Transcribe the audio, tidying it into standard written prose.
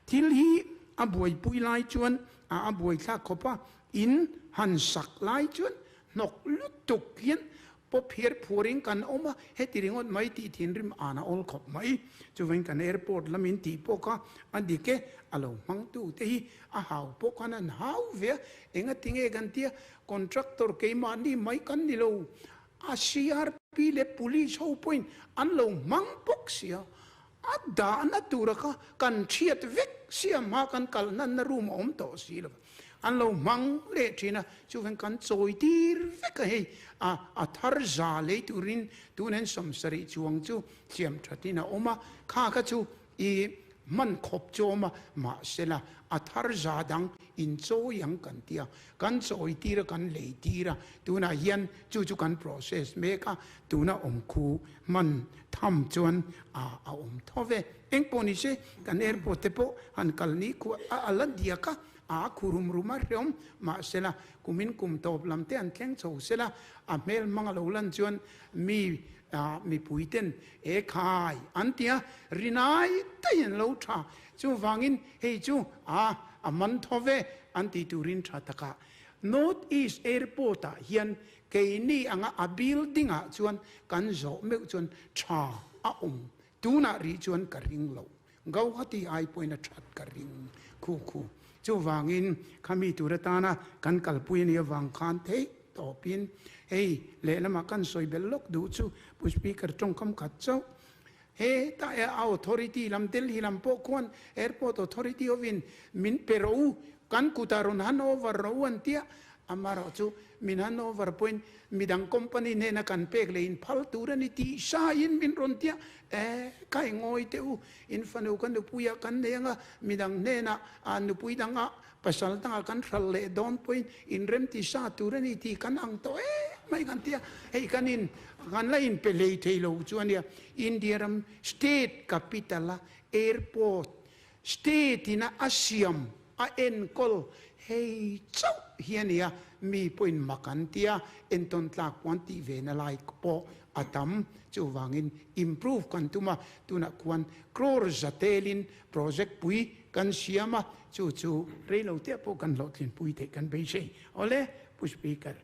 Thil hi a buaipui lai chuan a a buaithlak khawp a, in han sak lai chuan hnawk lutuk hian pawp hiar phuarin kan awm a, heti ringawt mai tih thinrim an a awl khawp mai. Chuvangin kan airport lam in tih pawh kha a dik e, a lo hmangtu te hi a hau pawh khan an hau ve a, engatinge kan tia contractor keimahni mai kan ni lo, a CRP leh police ho pawhin an lo hmang bawk sia, a dahna tura kha kan thiat vek sia hma kan kal nanna room a awm tawh si lo va, an lo hmang leh thin a, chuvang kan chawi tir vek a hei a a thar za lei turin tunen sawmsarih chuang chu siam thatin a awm a, kha kha chu i hman khawp chu awm a, mahsela a thar za dang in chawi ang kan ti a, kan chawi tir a kan lei tir a, tunah hian chu chu kan process mek a, tuna awm khu hman tham chuan a a awm tho ve. Engpawh ni se kan airport te pawh han kal ni khu a a la diak a, a khu rum rum a hreawm, mahsela kumin kum tawp lam te an thleng chho sela a hmel hmang a lo lan chuan mi mipui ten e khai an ti a, rinai daih an lo tha. Chuvangin hei chu a a man tho ve an ti turin tha takah North East Airport ah hian keini anga a building ah chuan kan zawh meuh chuan tha a awm tunah rih chuan ka ring lo. Gauhati ai pawhin a that ka ring khu khu. Chuvangin khami tur atana kan kalpui a nih avang khan theih tawpin hei lehlamah kan sawi belh lawk duh chu Pu Speaker tawngkam khat chauh he ta a authority lam Delhi lam pawh khuan Airport Authority hovin min pe rawh u kan kutah rawn hand over rawh u an tia amaherawh chu min hand over pawhin midang company hnena kan pek leh in phal tur a ni tih sain min rawn tia Eh, kai ngawi teh u, in fanu ka nupuiah kan nei anga, midang hnenah ah nupui dangah pasal dangah kan hral leh dawn pawhin in remti sa tur a ni tih kan ang tawh em mai kan ti a, hei kan in kan la inpe hlei thei lo chu a nia. India ram state capital a airport state ina a siam a enkawl hei chauh hi a nia, mi pawhin mak an ti a, entawn tlak pawh an tih ve na lai pawh a tam. Chuvangin improve kan tum a, tunah khuan crore za telin project pui kan siam a, chu chu reilo te pawh kan hlawhtlinpui theih kan beisei. Awle, Pu Speaker.